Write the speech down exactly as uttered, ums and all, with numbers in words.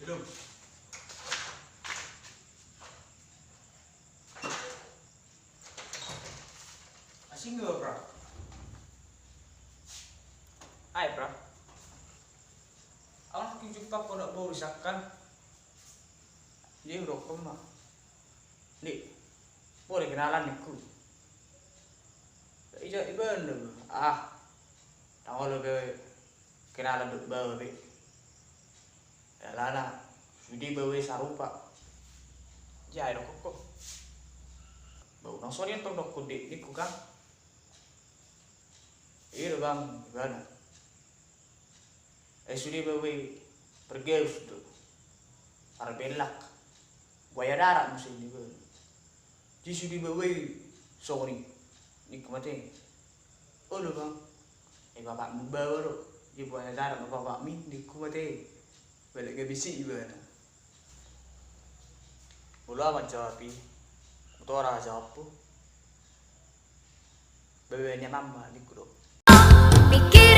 Belum. Asing gak, bro? Ai, bro. Anak kinjuk pak kau nak baru sakkan. Dia udah koma. Di, boleh kenalan niku. Ija iban. Ah, tanggal lebih kenalan duk bawa be. Alana sude bawa sarupa. Jadi dokkon. Bau nang soni tong dokkon di niku kan. Iya bang, gimana? Eh, sude bawa bergeus do. Arbelak. Buaya darat musim di bawa. Di sude bawa soni. Niku mate. Olo bang. Eh, bapakmu bawa do. Di buaya darat bapakmi niku mate. Balik ke bisi iba na. Mula manjawab i. Mutora jawabku. Bawa ni mama niku do. Pikir